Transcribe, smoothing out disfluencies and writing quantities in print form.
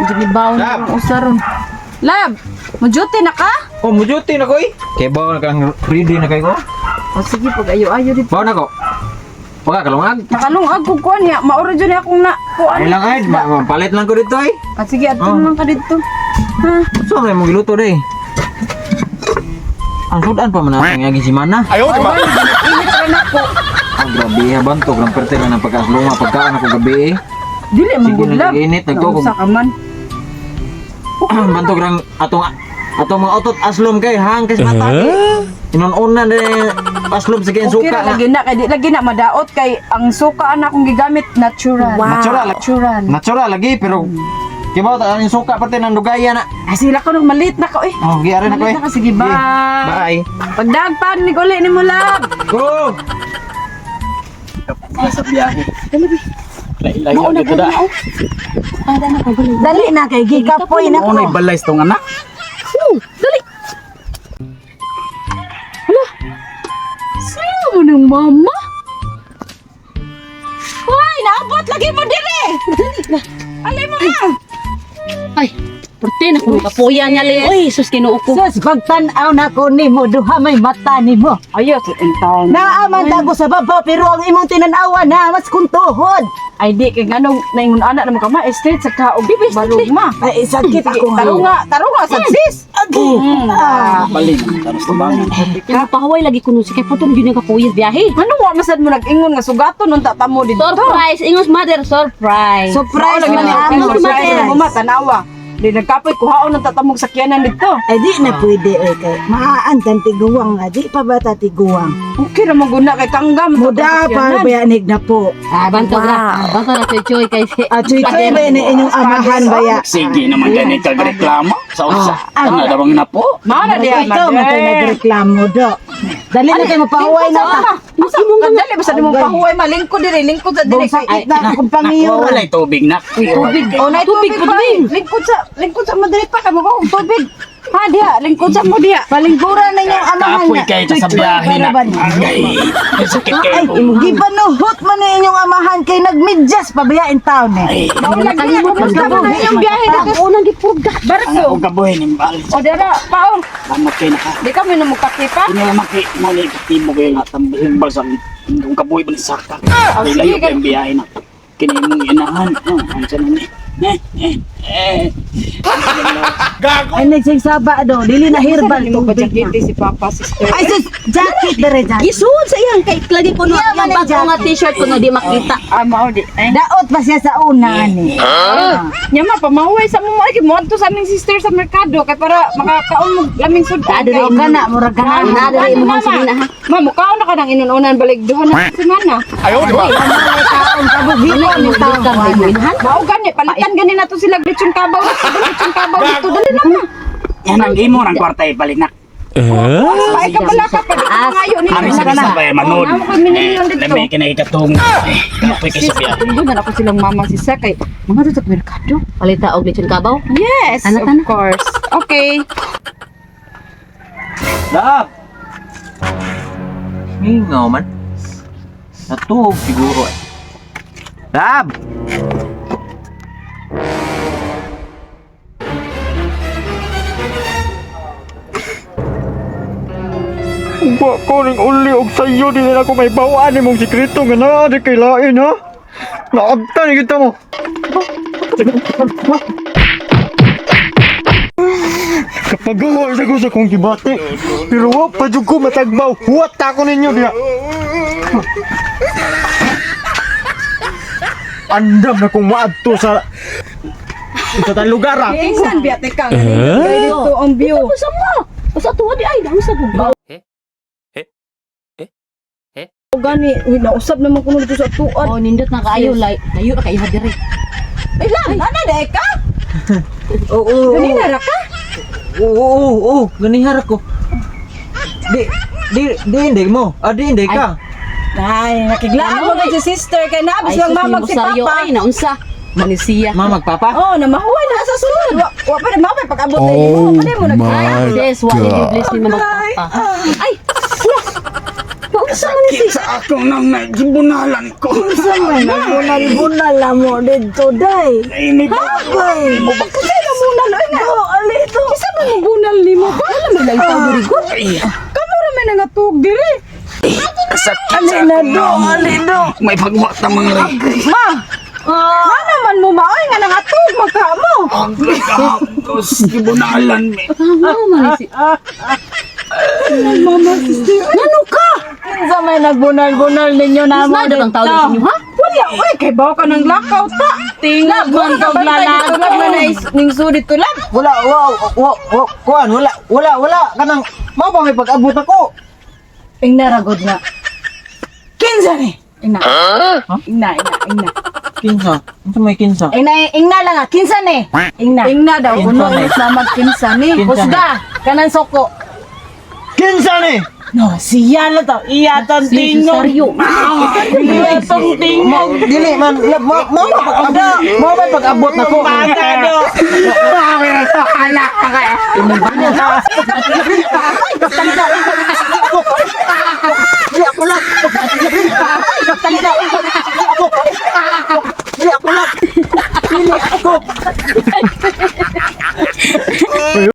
Medyo ni baon Lab. ang usaron. Lab, mo-duty na ka? Oh, mo-duty na ko eh. Kay baon na kang ready na kay ko. O sige, pag ayo-ayo dito. Baon na ko. Wala kalungag. Nakalungag ko kuan niya. Mauro dyan akong na kuan. Ay lang ay, palit lang ko dito eh. Ah, sige, adto Oh. lang ka dito. Ha? So, may mong giluto day. Ang sudan pa man ang agi si Mana. Ayaw, di ba? Init ra na ko. Ang grabe ha bantog lang perte na ng pagkasluma pagkaan ako gabi eh. Dili man Sige, gud lab. nag-init, nagtukog. Naunsa ka man. Bantog rang atong atong mga otot aslom kay hang kay mata. Inon-unan din aslom sa kayang Okay suka ra na. lagi na kay di lagi na madaot kay ang suka ana akong gigamit natural. Wow. Natural. Natural. Natural lagi pero kibaw ta ang suka perte ng dugaya na. Ay sila ko nung malit na ko eh. Oh, giari na ko eh. Malit na ka sige bye. Bye. Pagdagpan ni uli ni mo lab. Go. Sa biyahe. Layo Mauna dito da. Dali na kay gikapoy na ko. Unay balay sa tong anak. Dali. Hala. Sino mo ng mama? Hoy, naabot lagi mo dire. Dali na. Alay mo na. Ay, perte na kung kapuya niya le. Uy, sus Ginoo ko. Sus, pagtan-aw na ko nimo, duha may mata nimo. Ayo, sa intaon. Naaman ta ko sa baba pero ang imong tinanawa na mas kuntuhod. Ay di kay nganong naingon ana naman ka ma straight sa kaog balog ma. Ay sakit Sige, ako nga. tarunga, tarunga sa sis. Agi. Ah, Balin taros tabangan. Yung pahuway lagi kuno si kay putong gyud ang kapuya biyahe. Ano wa masad mo nag-ingon nga sugaton unta ta mo didto. Surprise, ingos mother, surprise. Surprise Lagi man na ang ang Surprise. surprise mo ma tanawa. Di nagkapoy kuhaon ng tatamog sakyanan dito. Ay di na pwede oy kay maaan tan tiguang nga di pa ba ta tiguang. Okay ra mo guna kay kanggam. Muda pa bayanig na po. Ah, bantog ra. Bantog ra choy choy kay si. Ah, tuy tuy ba ni inyong amahan baya? Sige naman gani kag reklamo sa usa. Ano dabang na po? Mao na diha Ikaw man tayo nagreklamo do. Dali na kay mapahuway na ta. Mas imong dali basta nimo pahuway ma lingkod dire lingkod sa dire Bong sakit na akong pangiyura. Walay tubig na. Tubig. Oh, nay Tubig tubig po pa. tubig. Lingkod sa Madrid pa kay mo kung tubig. Ha diha, lingkod sa mo diha. Palingkuran na inyong amahan Kapoy nga. kay ta sa Tuy, tuy, biyahe na. para ba ni? Ay, sakit Ay, kay ko. gipanuhot man ni inyong amahan kay nagmedyas pa baya in town eh. Ay, Mao lagi na kumusta man na inyong biyahe dito. Ang unang gipurga. Barko. ang kabuhi ning bal. O dara, paong. Salamat kay naka. Di kami na mukaki pa. Ini lang maki mo ni timo kayo nga tambal sa kung kabuhi ba ni saka. Ay, sige, layo kay ang biyahe na. Kini imong inahan. Oh, ang sa ni. Eh, eh, eh. Ay nagsigsaba do, dili na herbal Mo pa tubig na. jacket si Papa sister. Ay sus, jacket dere jacket. Isuod sa iyang kay lagi kuno Iya, ang man ang bago nga jacket. t-shirt kuno di makita. Ah, mao di. Ay. Daot pa siya sa una ani. Nya ma pamahuway sa mo ay mo sa aming sister sa merkado kay para makakaon mo laming sudan. Dere, O kana murag kana. Na dere imong sugina ha. Ma mukaon na ka nang inununan balik duha na semana. Ayaw, di ba? Taon kabuhion ni taon. Inahan. Mao gani palitan gani nato sila lechon kabaw, lechon kabaw dito dali na ma. Yan ang imo ng kwarta ibalik na. Ay ka bala ka pa di ka ngayo ni. Ari sa bisa ba manod. Namo koy minilyon dito. Lami kinay katong. Eh, kapoy kay sa biyahe. Tunggo na ako silang mama si Sa kay mga dito sa merkado. Palita og lechon kabaw. Yes, Ano, of ano? course. Okay. Lab. Mingaw man. Natuog siguro eh. Lab! Wa ko ning uli og sayo di na ako may bawaan nimong sikreto nga naa di kay lain ha. Naabta ni kita mo. Kapagawa sa ko sa kong gibati. Pero wa pa jud ko matagbaw. Huwat ta ko ninyo diha. Andam na kong maadto sa sa lugar ah. Kinsan biya teka. Dito ang view. Usa mo. Usa tuwa di ay dang sa gubaw. O gani, uy, nausab naman kuno dito sa tuan. Oh, nindot na kaayo lay. Layo ra kaayo diri. Ay lang, ana na ka? Oo, oo, Ganina ra ka? oo, oo, oo, ganihar ako. Di, di, di hindi mo. Ah, di hindi ka. Ay, nakiglaan mo kay si sister kay naabis Ay lang sus mamag si Rosario Papa. ay naunsa. Manisiya. Mamag papa? Oh, namahuway na sa sulod. Wa, wa pa na mapay pag-abot oh, mo, pa mo nag Sis, wa ni bless ni mamag papa. Ay, wala. Sakit sa akong nang nagibunalan ko. Unsa may nagbunal-bunal na mo dito, day. Ay, may Agay. mo ba? Kasi na bunal oy nga. Do, ali do. Kisa man mo bunal nimo ba? Wala may lain tao diri gud. Ay, Kamo ra may nangatug diri. sakit Ali sa na akong do, nang. ali do. May pagwat na mga rin. Ma. Nga naman mo maoy nga nangatug magka mo. Ang gagapos, gibunalan me. Tama man si Mama sister. Ngano ka? Unsa may nagbunal-bunal ninyo na mo Mas na ang tao dito? sa inyo ha? Wala oy kay bawo ka ng lakaw ta. Tingog man kag lalaki. Tulad man na ning suri tulad. Wala, wa, wa, wa, kuan, wala, wala, wala, kanang, mao pa may pag-abot ako. Ingna ra gud na. Kinsa ni? Ingna. Ingna, ingna, ingna. Kinsa? Unsa may kinsa? Ingna, ingna lang ah. Kinsa ni? Ingna. Ingna daw Kinsa kuno ni? na magkinsa ni. Kinsa ni? Husga, kanan soko. Kinsa ni? No, siya na to. Iya tong Si tingog. Cesario. Iya tong tingog. Dili man, lab, mao mao pa pag-abot, mao pa pag-abot nako. Bata do.